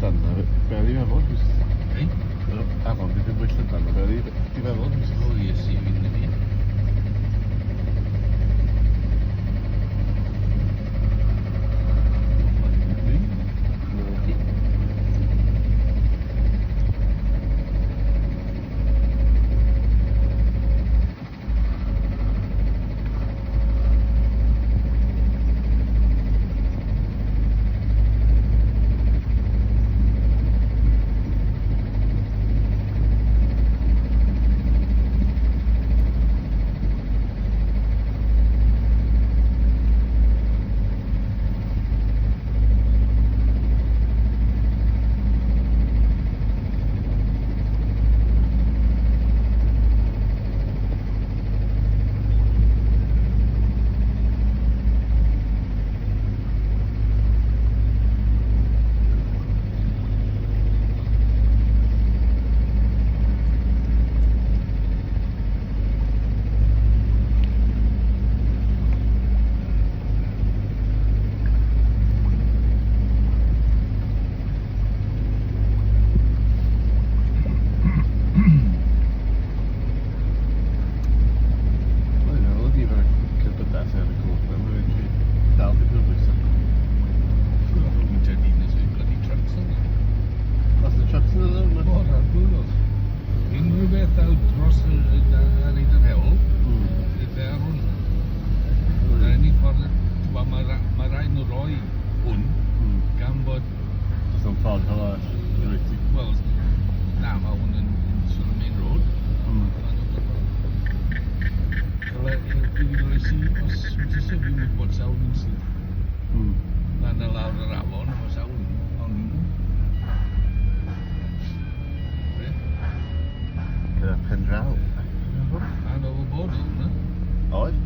llydan na, be oedd i feddwl? Ei? Yr afon dipyn fwy llydan na be oedd i feddwl. O, Iesu, fi'n ni. Wel, yn ôl i fel cerbydau sy'n ar y cwch, mae'n mynd dal dipyn o bwysau. Bloody trucks yna. Os y trucks yn dod yma? O'r arglwyddodd. Unrhyw beth daw dros ar un yr hewl, beth ar hwn. Yr unig ffordd, wel, mae rhaid nhw roi hwn, gan bod... Does o'n ffordd fel arall. Wel, na, mae hwn yn sort of main road. Fel i os ti eisiau fi'n gwybod sawl un sydd. Na, na lawr yr afon, mae sawl un. Ond... Gyda pen draw. And overboard, isn't it? Oedd?